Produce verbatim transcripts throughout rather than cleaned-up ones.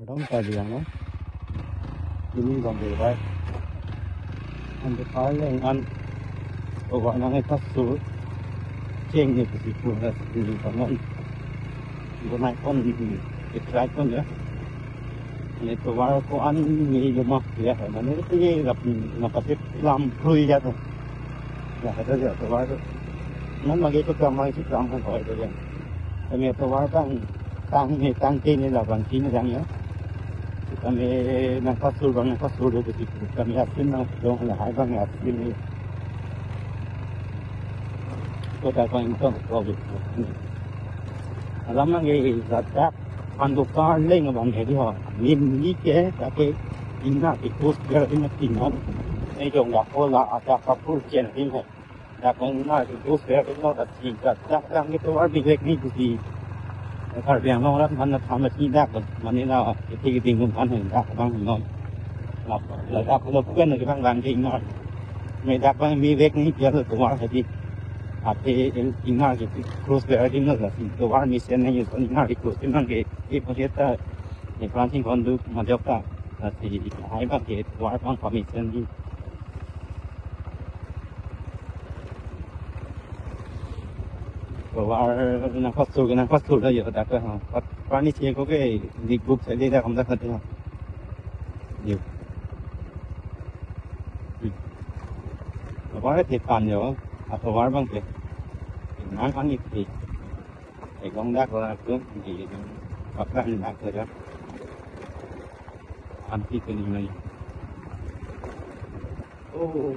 Dong ta dia no. Ini bang de bai. Ante kali an. Oh, bang nang itu sur. Ceng ni kusi pura sini kanon. Bunai kon di. Ikrai kon ya. Ini tovar ko an ni joma ya. Mane itu ye rap na pati lam prui ya tu. Ya, itu dia tovar tu. Nan magi tu kamai si kam kan koi tu ya. Ini tovar kan tang ni tang ke ni laban sini yang ya. Kami nang pasur bang nang pasur do kiti. Kami yakin nang dong lahai bang yakin ni. Kota ko ingkong ko. Alam nang ke zadak panduka leng bang hedi ho. Nim ni ke tapi ina ikus ger ina tinon. Ni jong dak ko la ada kapur chen rin hai. Dak kong na ke dos ber ke no dak si dak dak dak ke tovar big big ni si. Karbi Anglong rat man na tham si dak man ni na ke ti ding kun kan dak bang no. La la dak lo pen ke bang bang ding no. Me dak bang big big ni dia lo tovar hedi. Ate el ina ke cross ber ding no si tovar mesen ni so ina ke cross bang ke e pon ta. Ni Francine kon du ma jok ta. Si hai bang ke tovar bang commission di. Tovar nang pasur ke nang pasur da yo dak ha. Pat pani si ko ke di group sa di dak kam dak ha. Yo. Hmm. Tovar ke pan yo. A tovar bang ke. Nang ani ke. Ekdom dak la tu di pakran dak tu ya. Anti tu ni mai. Oh.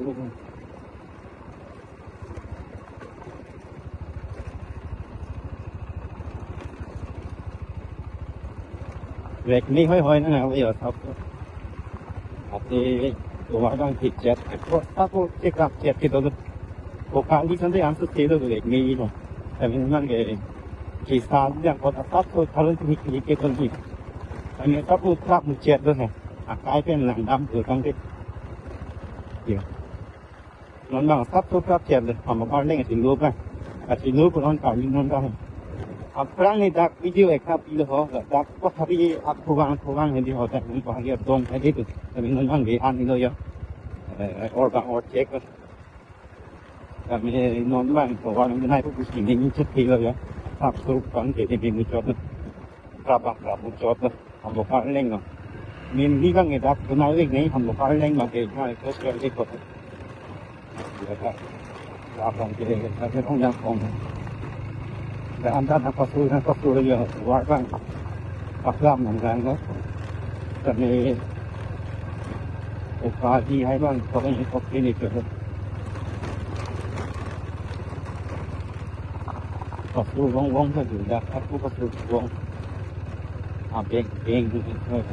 Vek ni hoi hoi na na yo sap. Ate tovar bang thik chet. Ko ta ko check up chet kito. Ko kali sante ang su telo vek ni no. Kami nang ke kisa yang ko ta sap ko thalo ni ni ke kon ni. Kami sap ko trap mu chet do hai. Akai pen lang dam ko tang ke. Yo. Non bang sap so sap chet le, ham bar leng si lo ka. Ka si lo ko non ka min non ka. Aphrang ni dak video ekta pilo ho, dak ko hari ak puang puang hedi ho dak ko hari dong hedi tu. Kami non bang di an lo yo. Eh, or bang or check. Kami non bang ko wan nai ko kusi ni chet pilo yo. Sap so bang ke ni ni chot. Krap bang krap chot. Hambo parleng no. Min di bang edak tunai lek nei hambo parleng ma ke ma ko sel de ko. Ya ka. Ya bang ke de ka ke ong yang ong. Da anda na pasu na pasu ya war bang. Paklam nang gang no. Kami upadi hai bang ko ni ko ni ko. Pasu wong wong ka ju da aku pasu wong. Ah, beng, beng, beng.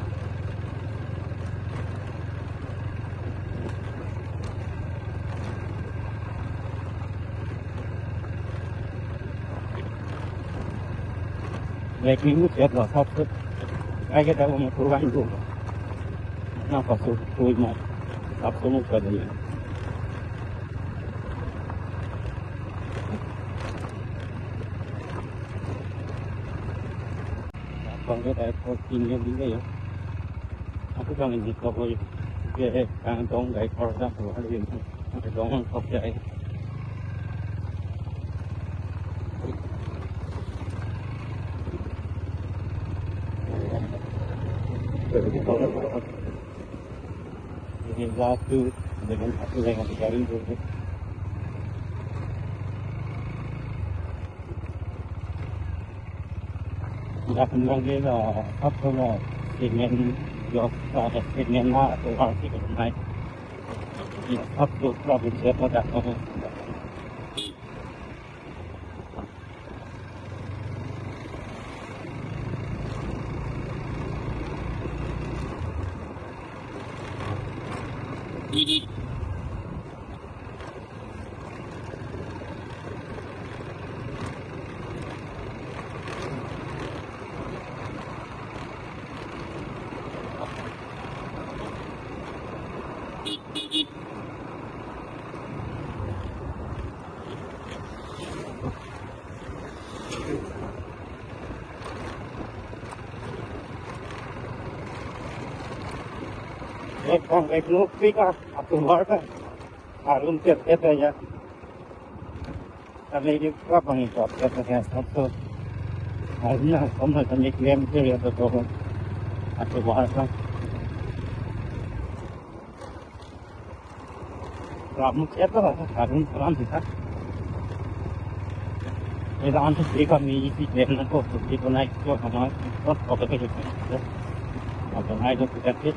Beng minggu siap lah, satu. Kayak kita mau kurang tu. Kenapa suruh tu mau? Sabtu mau kerja. Bang ke airport tinggal juga ya. Aku kangen di toko ya. Oke, eh, kangen dong dari Florida keluar dia. Ada dong kok ya. Ini satu dengan satu yang dicari dulu. Dak nang ke la thap la semen yok ta semen na to ar si ko nai. Thap to la bin se pa dak ko. Ek bang ek nuk pika atovar ta arum tet tet ya. Kami di apa bang itu tet tet ya satu. Arumnya kamu kami klaim tet ya tu atovar ta. Ram tet ta arum ram sih ta. Eda antu di kami isi klaim na ko di ko naik ko sama ko ko ke. Apa naik ko kita.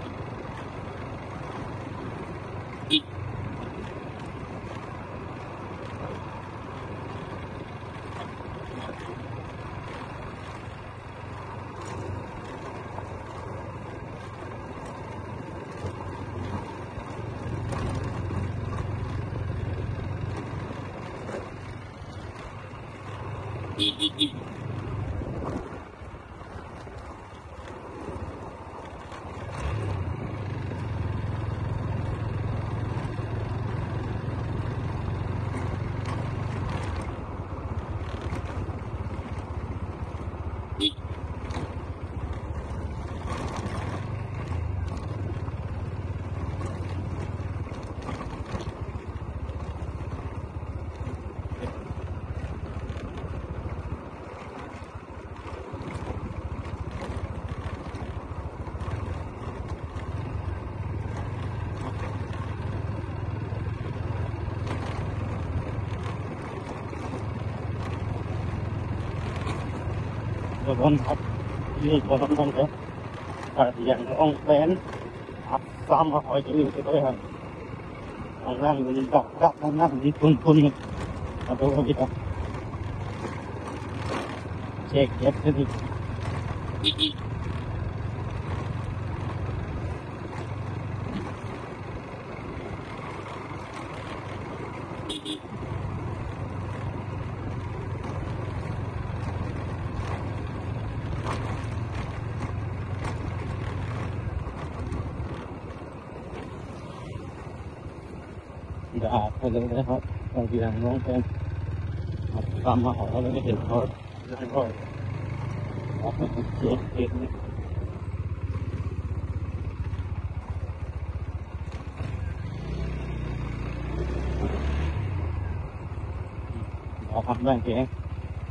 Dobon hap, ini bodon dong ke. Karbi Anglong pen Assam ahoi ke ini kita ya. Orang ini dak dak orang ini pun pun. Aduh kita. Cek ya tadi. Dah, kalau dah hot, kalau bilang nong kan, sama orang ini hot.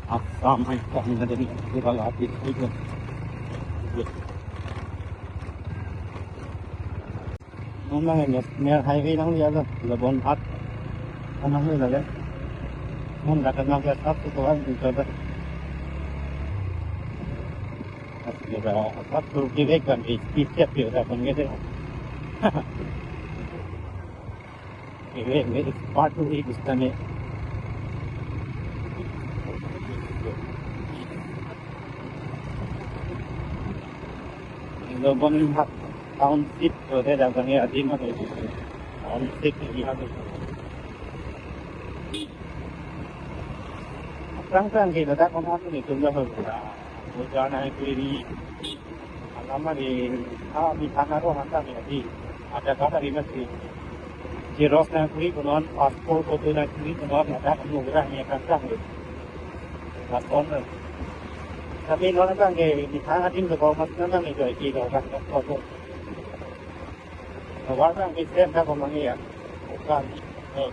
Assam hai kami tadi di bawah itu. Nang nang National Highway nang lihat lah, Labon Hat. Nang lihat lah. Nang dak nang lihat satu tuan juga dah. Asli dah, satu kiri kan di setiap dia dah kan gitu. Ini, ini part two ini kita ni. Labon Hat township tu dia dah kan ya di mana itu. Township ini ada. Tang tang kita dah kan itu juga sudah. Udah naik kiri. Alama di, ah, di Thanaro hanta di, di, ada kata di masih. Xerox nangkuri konon, passport photo nangkuri konon, ada kamu gerah ni kantang di. Passport ni. Tapi non kan ke di Thang Adim tu kau mas nang ni jual kilo kan passport. Warna ni sen dah kau mangi ya. Bukan. Eh.